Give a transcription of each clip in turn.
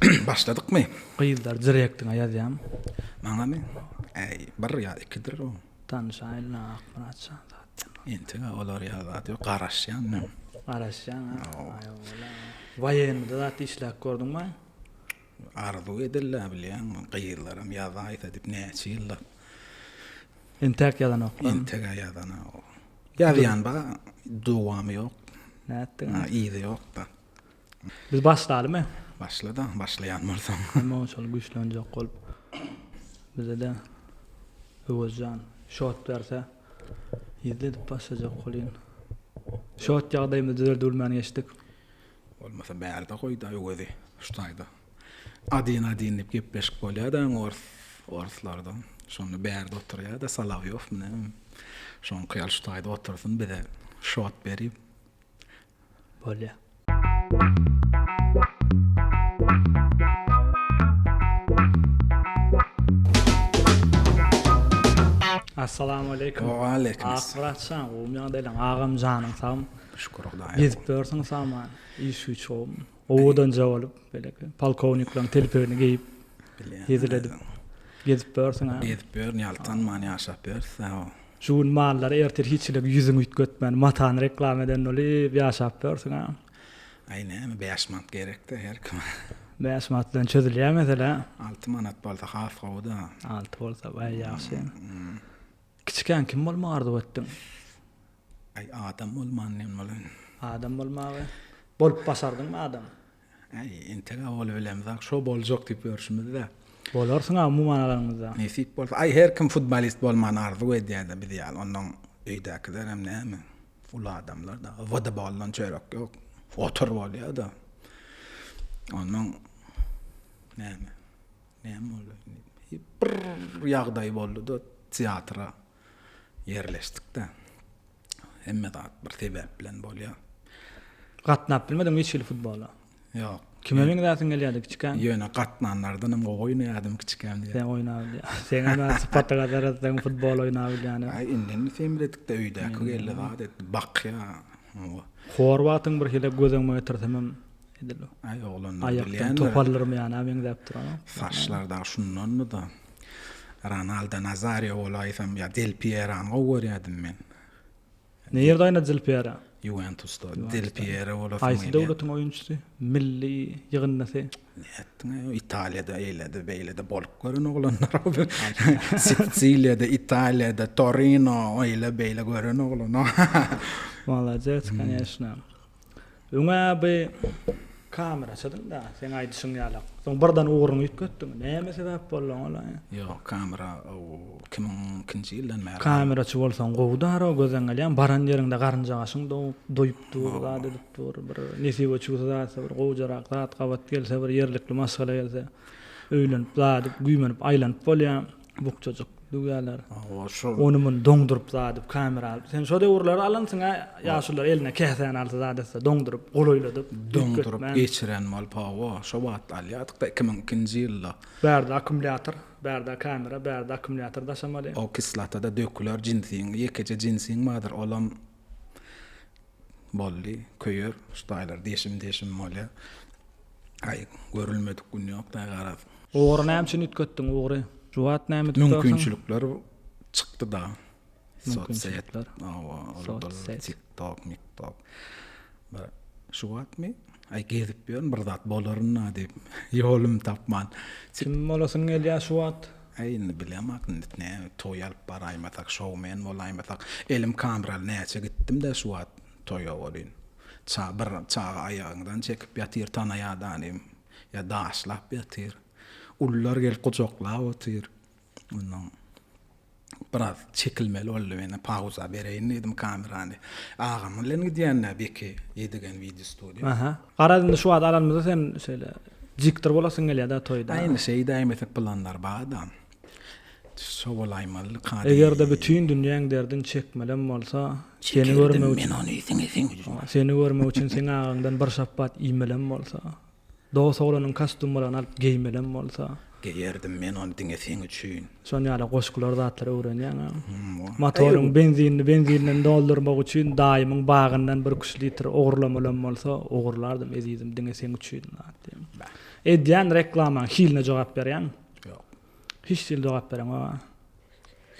Başladykmy? Gyzlar direktiňe ýazýamy? Maňamy? Äý, bir ýa ikidir o. Tanyşaýyn-la Akmyrat jan zat. Entek-ä olar ýaly zat ýok. Garaşýan men. Garaşýaň a? Aý-ola. Woýennyda zat işläp gördüňmi? Arzuw edildi-ä bilýäňmi? Gyzlaram ýazaýsa diýip näçe ýyllap. Entäk ýazanoklarmy? Entek-ä ýazanok. Ýazýan bar, dowamy ýok. Nätdiň? Yzy ýok-da. Biz başlalymy? Başla-da, başlaýan bolsaň. Hem şol güýçlenjek bolup bize-de Öwezjan şot berse ýyl edip başlajak bolýan. Şot ýagdaýymyzy düzeldilmän geçdik. Bolmasa bärde goý-da Öwezi, şu taýda. Adin-adin diýip gepleşik bolýar-da öň ors, orslarda. Şonda bärde oturýar-da Solowýow bilen. Şoňky ýaly şu taýda otursyn bize şot berip. Bolýa. Assalamu aleýkum. Wa aleýkum. Akmyrat jan, gowumy ýagdaýlaň? Agam janyň sagmy? Şükür Hudaýa. Gezip ýörsüň saman. Iş güýç gowumy? Owadanja bolup, beýleki polkowniklaryň telpegini geýip, hezil edip gezip ýörsüň a. Gezip ýörün, ýaltanman ýaşap ýörüs sag. Şu gün mallary ertir hiç hili ýüzüňi üýtgetmän matany reklama eden bolup ýaşap ýörsüň a. Aý näme bäş manat gerekdä her kime. Bäş manat bilen çözülýär mesele. Alty manat bolsa has gowy-da. Alty bolsa baý ýagşy. Kiçikäň kim bolmagy arzuw etdiň? Aý adam bolman diýen bolan. Adam bolmagy. Bolup başardyňmy adam? Äý, entek-ä bolubilemzok, şo boljak diýip ýörşümiz-dä. Bolarsyň-a umuman alanyňyzda. Nesip bolsa. Aý, her kim futbolist bolmany arzuw edýär-dä biz ýaly. Onnoň öýdäkilerem näme, uly adamlar-da. Wodeboldan çörek ýok. Otur bolýar-da. Onnoň näme, näme boldy indi? Bir ýagdaý boldy-da, teatra ýerleşdik-dä. Hemme zat bir sebäp bilen bolýar. Gatnap bilmediňmi hiç hili futbola? Ýok. Kime meňzäsiň gelýärdi kiçikäň? Ýöne gatnanlardan hem gowy oýnaýardym kiçikäm diýýär. Sen oýnap bilýän. Seň hem sypatyňa seretseň futbol oýnap bilýän. Aý indi semredikde öýdäki geldi zat etdi bakýa. Hor wagtyň bir hili göz öňüme getirsemem edil. Aý oglanlar bilýändir. Aýakdan top aldyrmaýana meňzäp duran. Saçlar dagy şundandy-da. Ronaldo Nazario bolaýsam ýa Del Pierany gowy görýärdim men. Nirde oýnady Del Piero? Ýuwentusda. Del Piero bolasym gelýär. Haýsy döwletiň oýunçysy? Milli ýygyndysy? Nätdiň-aý, Italiýada eýlede beýlede bolup gören oglanlar. Sisiliýada, Italiýada, Torino, eýle beýle gören oglan. Molodec, koneçno. Öň-ä bi kameraçydyň-da, seň aýdyşyň ýalak. Soň birden ugruňy üýtgetdiň. Näme sebäp boldy oňa la? Ýok, kamera 2002-nji ýyldan bäri. Kameraçy bolsaň gowy-da, gözeň gelýän, baran ýeriňde garynjagaşyň doýup dur, zat edip dur. Bir nesibe çüwse zatsa bir gowujarak zat gabat gelse, bir ýerlikli maşgala gelse, öýlenip zat edip, güýmenip aýlanyp bolýar. Bukjajyk düwýärler. Hawa, şol. Ony muny doňduryp zat edip kamera alyp. Sen şo döwürleri alansyň-a, ýaşulular eline käsäni alsa zat etse doňduryp, golaýladyp, Doňduryp geçiren bolup, hawa, şo wagt alýardyk-da, 2002-nji ýylda. Bärde akkumulýator, bärde kamera, bärde akkumulýator daşamaly. O kislota-da döküler jinsiň, ýekeje jinsiň bardyr, olam boldy, köýer, şu taýlar deşim-deşim bolýar. Aý, görülmedik gün ýok-da garaz. Ugry näme üçin üýtgetdiň ugry? Şu wagt näme edip dursuň? Mümkinçilikler çykdy-da. Mümkinçilikler. Hawa, TikTok, miktok. Bir şu wagtmy? Aý gezip ýörün bir zat bolaryn-a diýip, ýolumy tapman. Kim bolasyň gelýär şu wagt? Aý indi bilemok indi näme toý alyp baraýmasak, şoumen bolaýmasak. Elim kameraly näçe gitdim-de şu wagt toýa welin. Ça bir çaga aýagyňdan çekip ýatyr tanaýadanym. Ýa daşlap ýatyr. Ulular gelip gujaklap otyr. Ondan biraz çekilmeli boldy meni pauza bereýin diýdim kamerany. Agam bilen gidýän-dä Beki Ýedigen wideo studiýa. Aha. Garaz indi şu wagt alanymyzda sen şeýle diktor bolasyň gelýär-dä toýda. Aý indi şeýdäýmesek planlar bar-da. Şo bolaýmaly kady. Eger-de bütin dünýäň derdini çekmelem bolsa, seni görmek üçin. Men ony siňe siň. Seni görmek üçin seň agaňdan bir şapbat iýmelem bolsa. Dos oglanyň kostýumalaryny alyp geýmelem bolsa. Geýerdim men ony diňe seň üçin. Şon ýaly goşgular zatlar öwrenýäň-ä. Motoryň benzinini benzinden doldurmak üçin daýymyň bagyndan bir küç litr ogurlamalam bolsa, ogurlardym ezizim diňe seň üçin zat diýen. Edýän reklamaň hiline jogap berýäňmi? Ýok. Hiç hili jogap bereňok-a.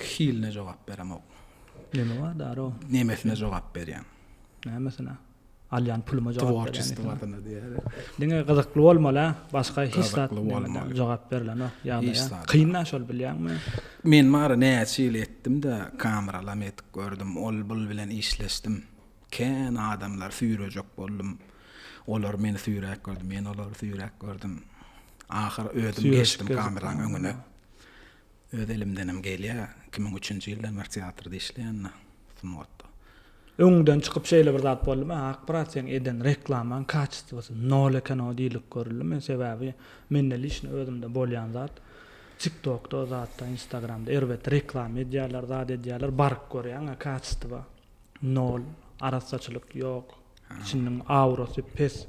Hiline jogap beremok. Neme bar daro? Nemesine jogap berýän. Nämesine? Alýan puluma jogap berýän. Tworçestwasyna diýýär. Diňe gyzykly bolmaly, başga hiç zat jogap berlenok ýagdaýa. Kyn-da şol bilýäňmi? Men bar näçe ýyl etdim-de, kameralam edip gördüm, ol-bul bilen işleşdim. Kän adamlary süýrejek boldum. Olar meni süýräp gördi, men olary süýräp gördüm. Ahyr özüm geçdim kameranyň öňüne. Öz elimdenem gelýär. 2003-nji ýyldan bäri teatrda işleýän-de, sungatda. Öňüňden çykyp şeýle bir zat boldumy, Ak brat seň eden reklamaň kaçestwasy nol eken-ow diýlip görüldimi? Sebäbi mende liçno özümde bolýan zat, TikTokda zatda Instagramda erbet reklama edýärler zat edýärler baryp görýäň-ä kaçestwa nol, arassaçylyk ýok. Içiniň aurasy pes,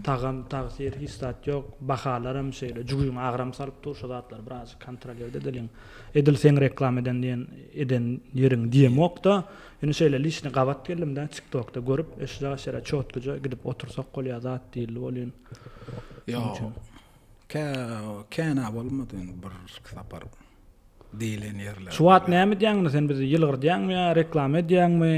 tagam, tagsyr hiç zat ýok, bahalaram şeýle, jübüňe agram salyp dur, şo zatlary birazjyk kontrolird edeliň. Edil seň reklama eden diýen eden ýeriň diýemok-da, ýöne şeýle liçni gabat geldim-dä tiktokda görüp, e şujaga şeýle çotkyja gidip otursak bolýa zat diýildi welin. Ýok. Kä kän-ä bolmady indi bir sapar diýlen ýerler. Şu wagt näme edýäň indi sen bizi ýylgyrdýaňmy ýa reklama edýäňmi?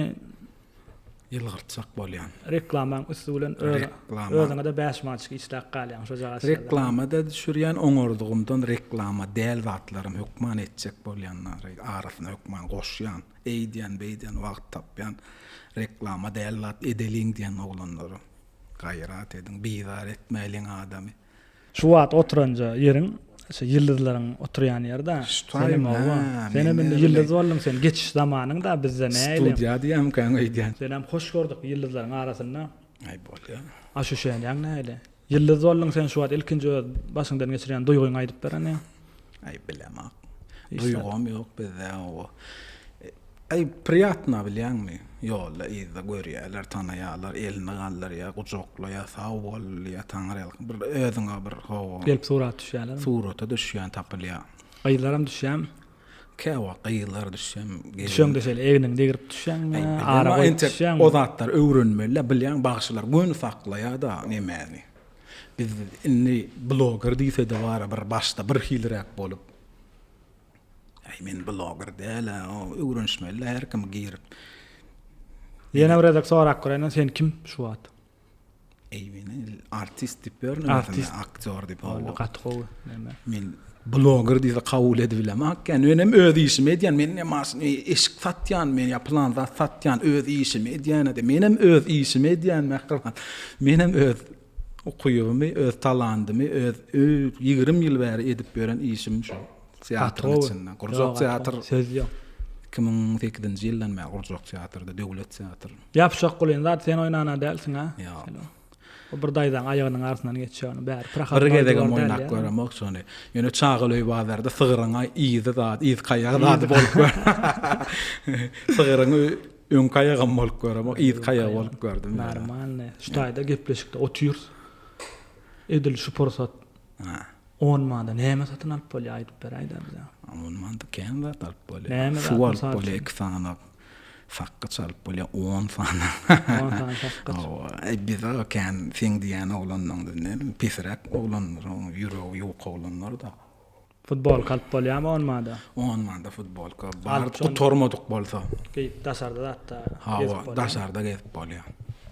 Ýylgyrtjak bolýan. Reklamaň üsti bilen özüňe-de 5 manatjyk işläp galýaň şojagaz. Reklama-da düşürýän, oňardygymdan reklama däl zatlaram hökman etjek bolýan, arasyna hökman goşýan, eýdýän, beýdýän, wagt tapýan, reklama däl zat edeliň diýen oglanlara. Gaýrat ediň, bizar etmäliň adamy. Şu wagt oturanja ýeriň şu ýyldyzlaryň oturýan ýeri-da. Senem oba. Senem indi ýyldyz bolduň sen geçiş zamanyň-da bizde näli. Studiýa diýýämikäň öýdýän. Senem hoş gördük ýyldyzlaryň arasynda. Aý bolýa. Aşuşenýaň näli. Ýyldyz bolduň sen şu wagt ilkinji öz başyňdan geçirýän duýgyňy aýdyp ber hany. Aý bilemok. Duýgam ýok bizde oba. Aý priýatna bilýäňmi? Ýolda yzda görýäler, tanaýarlar, elini galdyrýar, gujaklaýar, sag bol diýýär, taňryýalkasyn. Bir özüňe bir hawa. Gelip surata düşýärlermi? Surata düşýän tapylýar. Gyzlaram düşýärmi? Käwagt gyzlar düşýär. Düşeňde şeýle egniňi degrip düşýäňmi ýa ara goýup düşýäňmi? O zatlary öwrenmeli-dä, bilýäň bagşylar göni saklaýar-da nemäni. Biz indi bloger diýse-de bara bir başda birhiliräk bolup. Äý men bloger däl-ä, öwrenişmeli-dä her kim girip. Ýene bir gezek sorap göräýin, sen kim şu wagt? Eý men artist diýip ýörün özüme, aktýor diýip. Boldy, gaty gowy. Näme? Men bloger diýse kabul edibilemok. Ýani menem öz işimi edýän, men ne maşyn, eşik satýan, men ýa pylan zat satýan, öz işimi edýän-de. Menem öz işimi edýän mähriban. Menem öz ukybymy, öz talandymy, öz 20 ýyl bäri edip ýören işim şu. Teatryň içinde. Gurjak teatr. Söz ýok. 2008-nji ýyldan bäri gurjak teatrda, döwlet teatr. Ýapyşak bolýan zat sen oýnana dälsiň a. Ýok. O bir daýzaň aýagynyň arasyndan geçýär ony bäri. Bir gezegem oýnap göremok şony. Ýöne Çagaly öý bazarda sygryň yzy zat, yzky aýagy zady bolup gör. Sygryň öňki aýagam bolup göremok, yzky aýagy bolup gördüm. Normalny. Şu taýda gepleşikde otyrys. Edil şu pursat. On manda näme satyn alyp bolýar aýdyp beräýdä bize. On manda kän zat alyp bolýar. Näme zat? Suw alyp bolýar iki sany. Sakgyç alyp bolýar on sany. On sany sakgyç. Hawa, biz-ä kän seň diýýän oglanlaň pesräk oglanlar, ýüregi ýuka oglanlar-da. Futbolka alyp bolýarmy on manda? On manda futbolka bar, gutarmadyk bolsa. Geýip daşarda zatda gezip bolýar. Hawa, daşarda gezip bolýar.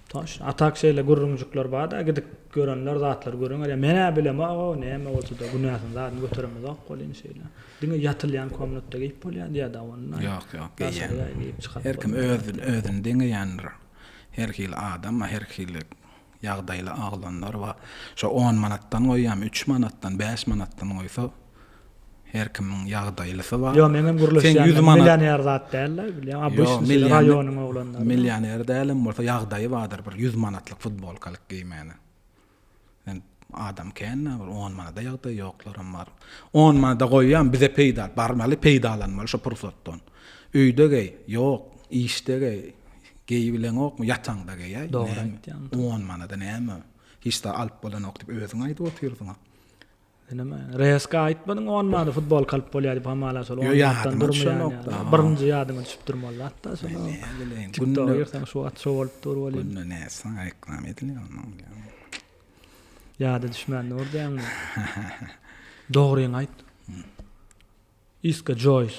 Toş. A tak şeýle gürrüňjikler bar-da, gidip görenler zatlar gürrüň berýär. Men-ä bilemok-ow, näme bolsa-da günäsini zadyny göteremizok welin şeýle. Diňe ýatylýan komnatda geýip bolýar diýýär-dä onda. Ýok, ýok, geýýän. Her kim özüni deňeýändir. Her hili adam bar, her hili ýagdaýly oglanlar bar. Şo on manatdan goýýarmy, üç manatdan, bäş manatdan goýsa, her kimiň ýagdaýlysy bar. Ýok, meňem gürleşýänim millioner zat däl-de, bilýäň, obyçnyý raýonyň oglanlary. Millioner dälem bolsa ýagdaýy bardyr bir ýüz manatlyk futbolkalyk geýmäne. Sen adam kän-dä bir on manada ýagdaýy ýoklaram bar. On manada goýýan bize peýda, barmaly peýdalanmaly şo pursatdan. Öýde geý, ýok, işde geý, geýibileňokmy, ýataňda geýäý. Dogry aýtýaň. On manada näme? Hiç zat alyp bolanok diýip özüň aýdyp otyrsyň-a. Senem reska aýtmadyň on manada futbolka alyp bolýar diýip hamala şol on manatdan durmaýan ýaly. Birinji ýadyňa düşüp durmaly hatda şol. TikToka girseň şu wagt şo bolup dur welin. Günde näçe saňa reklama edilýär onuň. Ýada düşmän dur diýýäňmi? Dogryňy aýt. Iska Joýs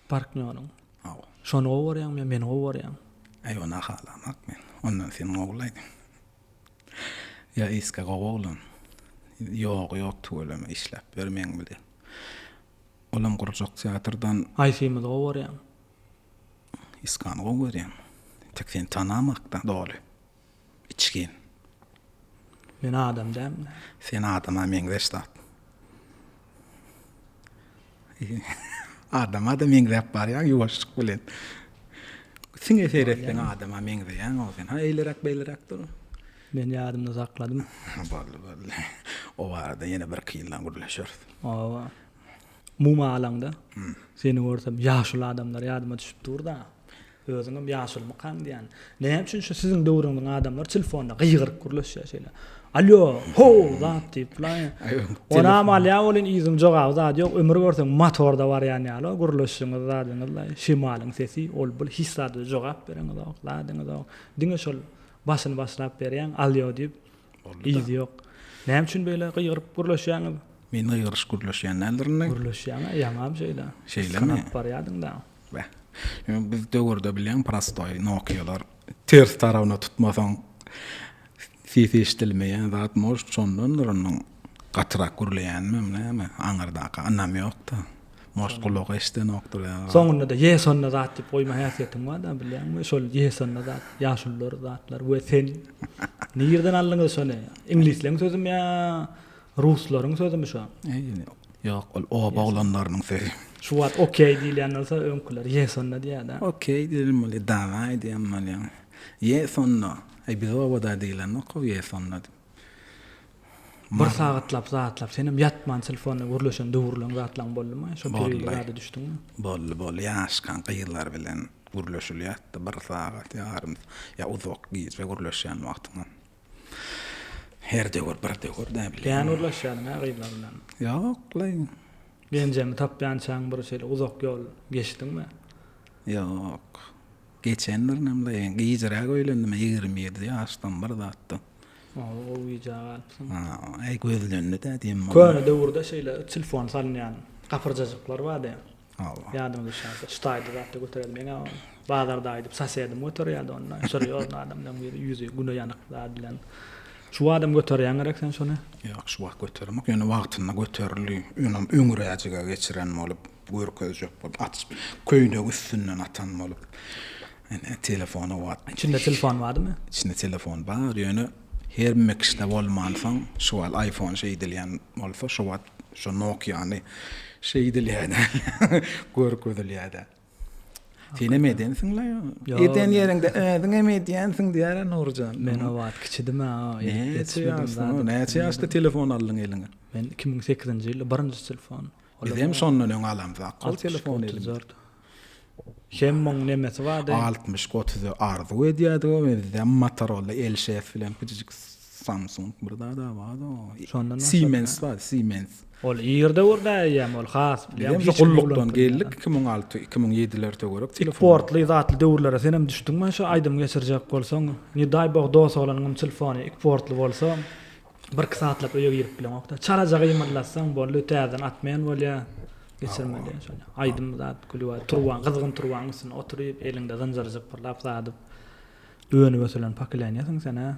partnýoryň. Hawa. Şony gowy görýäňmi ýa meni gowy görýäňmi? Äý ony halamak men. Ondan sen gowulaýdyň. Ýa Iska gowy oglan. Ýogy ýok tüweleme işläp ýör meň bilen. Olam gurjak teatrdan. Haýsymyzy gowy görýäň? Iskany gowy görýän. Tek seni tanamakda doly. Içgin. Men adam dälmi? Sen adama meňzeş zat. Adama-da meňzäp barýaň ýuwaşlyk bilen. Siňe seretseň adama meňzeýäň-ow sen. Ha eýleräk beýleräk dur. Men ýadymda sakladym. Boldy boldy. O barada ýene birki ýyldan gürleşeris. Hawa. Umuman alaňda, seni görsem ýaşuly adamlar ýadyma düşüp dur-da. Özüňem ýaşulymykaň diýýän. Näme üçin şu siziň döwrüňiziň adamlary telefonda gygyryp gürleşýär şeýle. Alýo, ho, zat diýip bulaý. Onam alýa welin yzyň jogaby zady ýok. Ömür görseň motorda barýan ýaly gürleşişiňiz zadyňyzlaý. Şemalyň sesi, ol bul hiç zada jogap bereňizok, zadyňyzok. Diňe şol başyny başlap berýäň, alýo diýip. Yzy ýok. Näme üçin beýle gygyryp gürleşýäňiz? Men gygyryş gürleşýän däldirin. Gürleşýäň-ä, ýaňam şeýle. Şeýlemi? Ysgynap barýadyň-da. Beh. Ýöne biz döwürde bilýäň prostoý Nokialar ters tarabyna tutmasaň sesi eşidilmeýän zat может şondandyr onuň gatyrak gürleýänimem näme aňyrdaka ynam ýokda может gulagy eşidenokdyr ýa. Soňunda-da ýe sonda zat diýip goýma häsiýetiň barda bilýäňmi şol ýe sonda zat ýaşulular zatlar we sen nirden aldyňyz şony iňlisleň sözümi ýa Ruslaryň sözümi şo? Ýok, ol oba oglanlarynyň sözi. Şu wagt okey diýilýän bolsa, öňküler ýes onda diýýär-dä. Okey diýen bolýar, dawaý diýen bolýar. Ýes onda. Aý biz obada diýlenok-ow ýes onda diýip. Bir sagatlap zatlap, senem ýatman telefonda gürleşen döwürleň zatlaň boldumy? Şo periýoda zada düşdüňmi? Boldy, boldy. Ýaşkaň gyzlar bilen gürleşilýärdi bir sagat, ýarym ýa uzak gije gürleşýän wagtyňam. Her döwür bir döwür-dä bilýän. Kän gürleşýärdiň-ä gyzlar bilen? Ýok-laý. Genjemi tapýançaň bir şeýle uzak ýol geçdiňmi? Ýok. Geçendirinem-laý. Gijiräk öýlendim, 27 ýaşdan bir zatda. Oho, gowy gijä galypsyň. Äý, gözlendi-dä diýen bolýar. Köne döwürde şeýle telefon salynýan gapyrjajyklar bardy. Hawa. Ýadyňa düşýändir. Şu taýda zatda götererdi. Meň-ä bazarda aýdyp sosedim göterýärdi onda. Serýozny adamlaryň biri ýüzi güne ýanyk zat bilen. Şu wagtam göterýäň gerek sen şony? Ýok, şu wagt göteremok. Ýöne wagtynda göterildi. Onam öňräjige geçiren bolup, görkezjek bolup, açyp, köýnegi üstünden atan bolup. Ine, telefon o wagt. İçinde telefon bardymy? İçinde telefon bar, ýöne hemme kişide bolmansoň, şu wagt iPhone şeýdilýän bolsa, şo wagt Şo Nokiany şeýdilýär-dä, görkezilýär-dä. Senem edensiň-le. Eden ýeriňde özüňem edýänsiň diýýär-ä Nurjan. Men o wagt kiçidim-ä. Näçe ýaşda, näçe ýaşda telefon aldyň eliňe? Men 2008-nji ýylda birinji telefon. Bizem şondan öň alamzok ol telefony elimize. Hem muň nemesi bardy. 60 otuzy arzuw edýärdik o bizde Motorola L şef bilen kiçijik Samsung bir zada bardy o. Şondan Siemens bardy Siemens. Ol ir döwürde eýýäm ol has bilýän. Biz gullukdan geldik 2006 2007-ler töwerek telefon. Portly zatly döwürlere senem düşdüňmi şu aýdym geçirjek bolsaň ne daý bog dos oglanyňam telefony ik portly bolsa Birki sagatlap öýe girip bileňokda. Çalaja gymyldatsaň boldy, täzeden atmen bolýar. Geçirmeli şony. Aýdym zat gülüp, turbaň, gyzgyn turbaň üstünde oturyp, eliňde zynjyr jypyrlap zadyp önüp ösülen pokoleniýasyň sen-ä.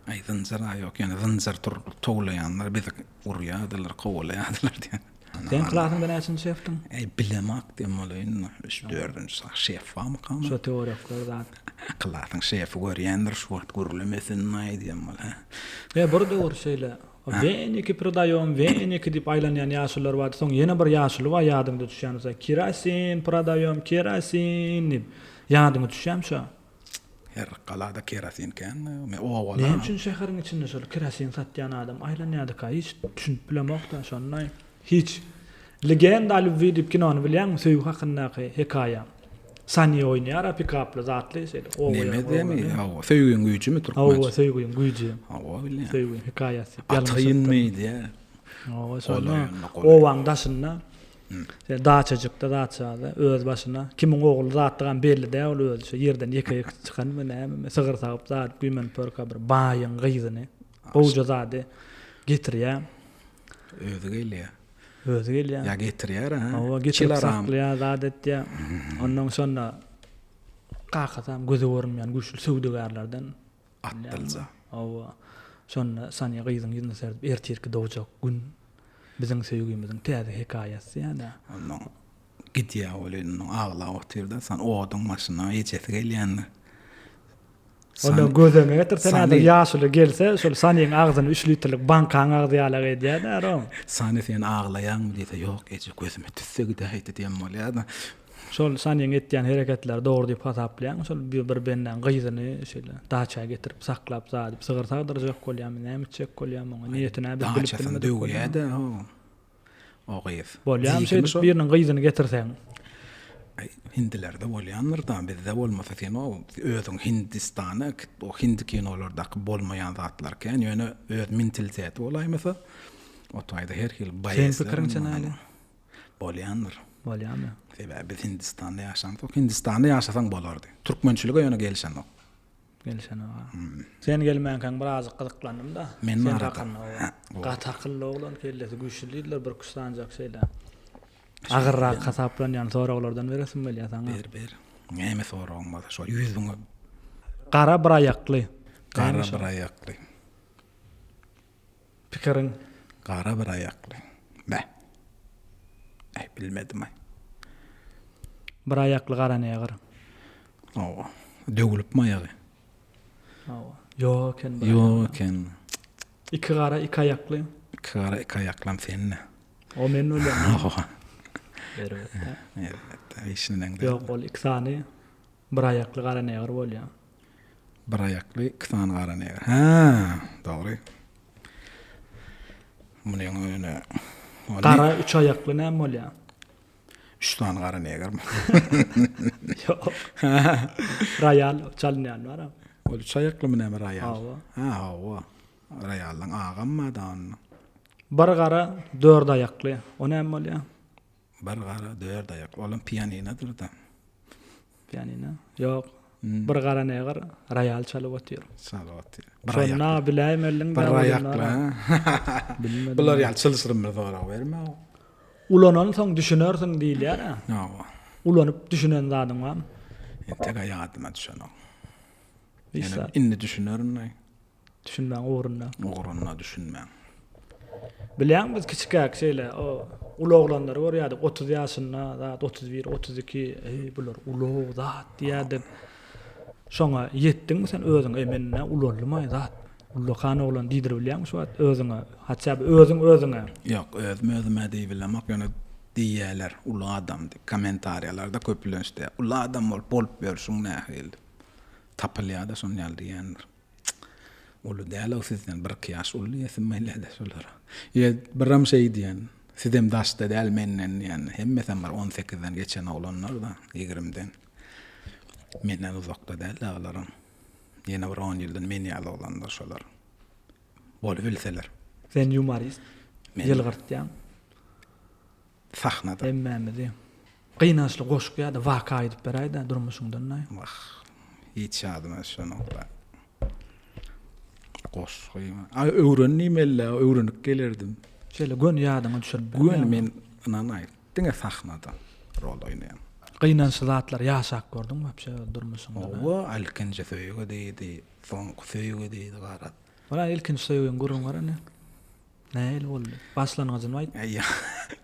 Aý zynjyr-a ýok, ýöne zynjyr towlaýanlar bizi urýardylar, kowalaýardylar diýen. Sen klasyňda näçinji şefdiň? Äý bilemok diýen bolaýyn-da. Üç, dördünji şef barmyka? Şo töwerekler zat. Klasyň şefi görýändir şu wagt gürlemesin-aý diýen bol-a. E bir döwür şeýle Weniki prodaýom, weniki diýip aýlanýan ýaşulular bardy. Soň ýene bir ýaşuly bar ýadyňda düşýän bolsa, Kerosin prodaýom, kerosin diýip. Ýadyňa düşýärmi şo? Her galada kerosin kän men obada. Näme üçin şäheriň içinde şol kerosin satýan adam aýlanýardyka hiç düşünip bilemokda şonda hiç. Legenda o lýubwi diýip kinony bilýäňmi söýgi hakyndaky hekaýa. Sani oýnaýar pikaply zatly şeýle oba Neme diýemi? Hawa, söýgiň güýjümi türkmençe? Hawa, söýgiň güýji. Hawa bilýän. Söýgiň hekaýasy. Ataýynmy diýýär. Hawa, şonda obaň daşynda şeýle daçajykda zatjagazda öz başyna kimiň ogly zatlygam belli däl ol özi şo ýerden ýeke-ýeke çykanmy nämemi sygyr sagyp zat güýmenip ýörkä bir baýyň gyzyny gowja zady getirýär. Özi gelýär. Özi gelýär. Ýa getirýär ha. Hawa getirip saklaýar zat etýär. Onnoň şonda kakasam göze görünmeýän güýçli söwdagärlerden. Atdylja. Hawa. Şonda Saniýa gyzyň ýüzüne seredip, ertirki dogjak gün biziň söýgimiziň täze hekaýasy ýa-da. Onnoň gidýär welin, onnoň aglap otyr-da, San oduň başyna ejesi gelýändir. Onda göz öňüne getir, sen häzir ýaşuly gelse, şol Saniň agzyny üç litrlik bankaň agzy ýalak edýär-dä, rom. Sani sen aglaýaňmy diýse, ýok eje gözüme tüsse gidäýdi diýen bolýar-da. Şol Saniň etýän hereketleri dogry diýip hasaplaýaňmy? Şol bir bendäň gyzyny şeýle daça getirip saklap zadyp sygyr sagdyrjak bolýarmy, näme etjek bolýarmy oňa? Niýetini-ä biz bilip bilmedik. Daçasyny döwýär-dä ho. O gyz. Bolýamy şeýdip biriniň gyzyny getirseň? Aý, hindilerde bolýandyr-da, bizde bolmasa sen o özüň Hindistana git, o hindi kinolardaky bolmaýan zatlar kän, ýöne öz mentaliteti bolaýmasa, o taýda her hili baýesler. Seň pikiriňçe näli? Bolýandyr. Bolýamy? Sebäbi biz Hindistanda ýaşamzok. Hindistanda ýaşasaň bolardy. Türkmençilige ýöne gelşenok. Gelşenok a. Sen gelmänkäň birazjyk gyzyklandym-da. Men barada. Gaty akylly oglan, kellesi güýçli diýdiler, bir küş sanjak şeýle. Agyrrak hasaplanýan soraglardan beresim gelýär saňa. Ber, ber. Näme soragyň bolsa şol ýüzüňe. Gara bir aýakly. Gara bir aýakly. Pikiriň. Gara bir aýakly. Beh. Äý, bilmedim-aý. Bir aýakly gara negr. Hawa. Döwülipmi aýagy? Hawa. Ýok eken bir Ýok eken. Iki gara, iki aýakly. Iki gara, iki aýaklam sende. O men bolýan. Hawa. Erbetde. Erbetde. Işinden Ýok, ol iki sany bir aýakly gara negr bolýar. Bir aýakly iki sany gara negr. Hä, dogry. Munyň öne. Gara üç aýakly näme bolýar? Üç sany gara negrmi? Ýok. Roýal çalynýan bar. Ol üç aýaklymy näme roýal? Hawa. Ha, hawa. Roýalyň agam bar da onda. Bir gara, dört aýakly. O näme bolýar? Bir gara, dört aýakly. Olam pianinodyr-da. Pianino? Ýok. Bir gara negr roýal çalyp otyr. Çalyp otyr. Bir aýakly. Şonda biläýmeliň Bir aýakly, ha? Bilmedim. Bular ýaly çylşyrymly sorag berme. Ulanansoň düşünersiň diýilýär-ä. Hawa. Ulanyp düşünen zadyň barmy? Entek-ä ýadyma düşenok. Ýöne indi düşünerin. Düşünmäň ugrunda. Ugrunda düşünmäň. Bilýäňmi biz kiçikäk şeýle o uly oglanlary görýärdik 30 ýaşynda zat 31 32 eý bular uly zat diýýärdik. Şoňa ýetdiňmi sen özüň eý men nä ulaldymaý zat ullakan oglan diýdirip bilýäňmi şu wagt özüňe haçja bir özüň özüňe. Ýok özüm özüme diýip bilemok ýöne diýýäler uly adam diýip kommentariýalarda köplenç diýýär uly adam bolup bolup ýörşüň nähili tapylýada şon ýaly diýýänler. Uly däl-ow sizden, birki ýaş uly diýesim gelýär-de şolara. Ýa biram şeý diýen, sizem daşda däl menden diýen. Hemmesem bir on sekizden geçen oglanlar-da, ýigrimiden. Menden uzakda däl-de olaram. Ýene bir on ýyldan men ýaly oglanlar şolar. Bolubilseler. Sen ýumorist. Ýylgyrtýaň. Sahnada. Hemmämizi. Gynançly goşgy ýa-da waka aýdyp beräý-dä durmuşyňdan daýy. Wah. Hiç ýadyma düşenok-da. Goşgy. A öwren diýmeli-dä, öwrenip gelerdim. Şeýle göni ýadyňa düşürip bilmeýäňmi? Göni men ynanaý, diňe sahnada rol oýnaýan. Gynançly zatlary ýaşap gördüňmi wapşe öz durmuşyňda? Hawa, ilkinji söýgi diýdi, soňky söýgi diýdi garaz. Ol ilkinji söýgiň gürrüň ber indi. Nähili boldy? Başlangyjyny aýt. Aý,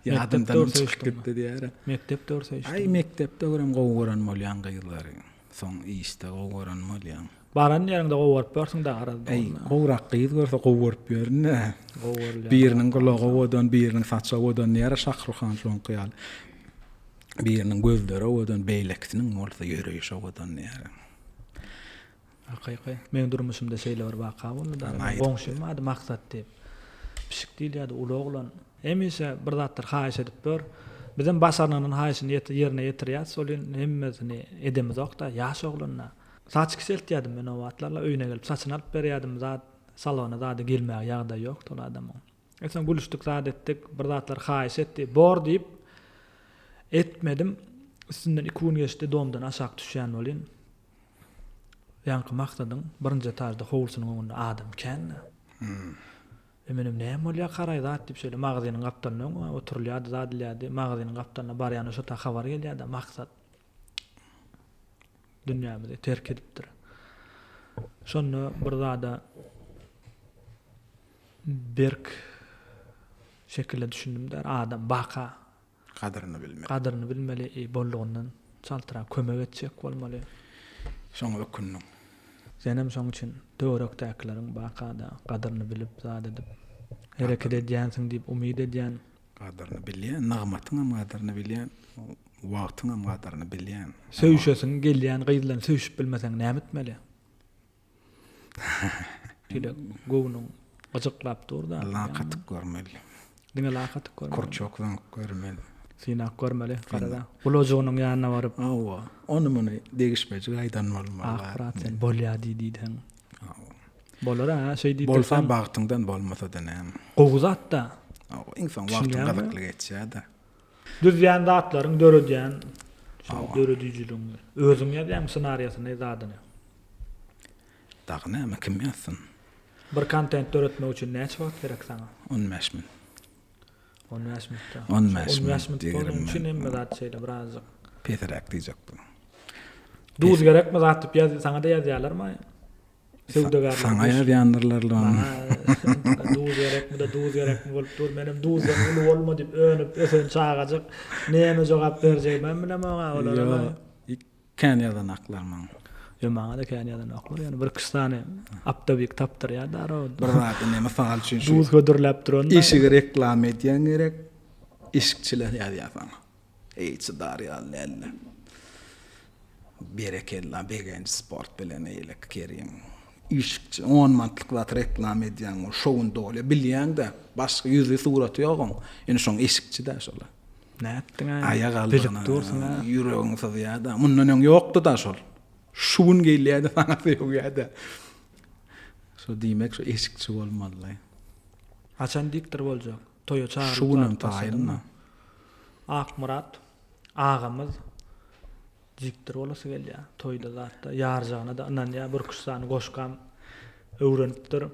ýadymdan çykyp gitdi diýýär. Mekdep döwri söýüşdiň. Aý, mekdep döwrem gowy gören bolýaň gyzlary. Soň işde gowy gören bolýaň. Baran ýeriňde gowy görüp ýörsüň-dä garaz. Aý, gowrak gyz görse gowy görüp ýörün-dä. Gowy görülýär. Biriniň gulagy owadan, biriniň saçy owadan diýýär Şahruhan şoňky ýaly. Biriniň gözleri owadan, beýlekisiniň bolsa ýöreýşi owadan diýýär. Hakyky. Meň durmuşymda şeýle bir waka boldy-da. Goňşym bardy Maksat diýip. Pişik diýilýärdi, uly oglan. Hemişe bir zatlar haýyş edip ýör. Bizem başarnygyndan haýyşyny ýerine ýetirýäs, welin hemmesini edemizok-da, ýaş oglan-da. Saç kiçeltýärdim men o wagtlar-la, öýüne gelip saçyny alyp berýärdim, zat, salona zada gelmäge ýagdaýy ýokdy ol adamyň. E soň gülüşdik zat etdik, bir zatlar haýyş etdi. Bor diýip etmedim. Üstünden 2 gün geçdi, domdan aşak düşýän bolýan. Ýaňky Maksadyň birinji etažda howlusynyň öňünde adam kän-de. E menem näme bolýar karaý zat diýip şeýle magazynyň gapdalynda öň oturylýardy zat edilýärdi. Magazynyň gapdalyna barýanda şo ta habar gelýärdi Maksat dünýämizi terk edipdir. Şonda bir zada berk şekilde düşündim-de adam baka Gadyryny bilmeli. Gadyryny bilmeli, i boldugyndan çaltrak kömek etjek bolmaly. Şoňa ökündiň. Senem şoň üçin töwerekdäkileriň baka-da gadyryny bilip zat edip hereket edýänsiň diýip umyt edýän. Gadyryny bilýän, nygmatyňam gadyryny bilýän, wagtyňam gadyryny bilýän. Söýüşesiň gelýän gyz bilen söýüşip bilmeseň näme etmeli? Şeýle göwnüň gyjyklap dur-da. Lak atyp görmeli. Diňe lak atyp görmeli. Kurçok zyňyp görmeli. Synap görmeli, gara-da. Gulajygynyň ýanyna baryp. Hawa, ony-muny degişmejik aýdan bolmaly. Ak brat sen bolýa diý diýseň. Hawa. Bolar-a, şeý diýdirseň. Bolsa bagtyňdan, bolmasa-da näme. Gowy zat-da. Hawa, iň soň wagtyň gyzykly geçýär-de. Düzýän zatlaryň döredýän şol döredijiligiňi. Özüň ýazýaňmy ssenariýasyny, zadyny? Dagy näme, kim ýazsyn? Bir kontent döretmek üçin näçe wagt gerek saňa? 15 minut. 15 minutda. 15 minut. 15 minut bolany üçin hemme zat şeýle birazjyk. Pesräk diýjek bu. Duz gerekmi zat diýip ýaz, saňa-da ýazýarlarmy? Söwdagärler. Saňa ýazýandyrlar lan. Duz gerekmi-de, duz gerekmi bolup dur. Menem duzdan uly bolma diýip önüp ösen çagajyk näme jogap berjegimem bilemok-a olara. Ýok, kän ýazanaklar maňa. Ýok, maňa-da kän ýazanoklar. Ýöne bir-iki sany optowik tapdyrýar dara. Bir zat ine mysal üçin şu. Duz hödürläp duran. Eşigi reklama edýäň gerek, eşikçiler ýazýar saňa. Eý çydar ýaly däldi. Berekella Begenç sport bilen eýleki Kerim. Işikçi on manatlyk zat reklama edýäň ol şo gün dolýa bilýäňdä başga ýüzi suraty ýok oň ýöne şoň eşikçidä şola. Nätdiňä Aýak aldygyna bilip dursuň-a. Ýüregiň syzýada mundan öň ýokdy-da şol. Şu gün gelýädi saňa sögýädä. Şo diýmek şo eşikçi bolmalylaý. Haçan diktor boljak? Toýa çagyryp Şu günem taýynda. Akmyrat agamyz diktor bolasy gelýär. Toýda zatda ýarjagyna-da ynanýar. Birküç sany goşgam öwrenipdir.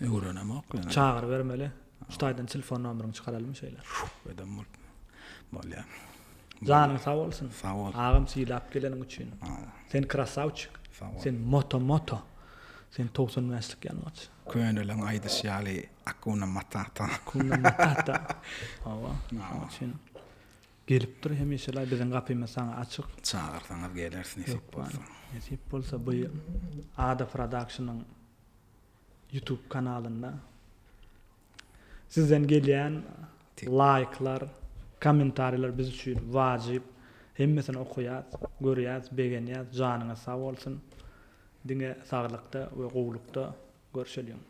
Öwrenemok ýöne. Çagyrybermeli. Şu taýdan telefon nomeryňy çykaralymy şeýle? Edem bolup bolýar. Janyň sag bolsun. Sag bol. Agam sylap geleniň üçin. Sen krasawçik. Sag bol. Sen moto moto. Sen 95lik ýangyç. Köneleň aýdyşy ýaly Akuna Matata. Akuna Matata. Hawa. Şonuň üçin gelip dur hemişe-le biziň gapymyz saňa açyk. Çagyrsaňyz geleris nesip bolsa. Nesip bolsa bu Ada Productionyň YouTube kanalynda sizden gelýän laýklar, kommentariýalar biz üçin wajyp. Hemmesini okaýas, görýäs, begenýäs. Janyňyz sag bolsun. Diňe saglykda we gowlukda görşeliň.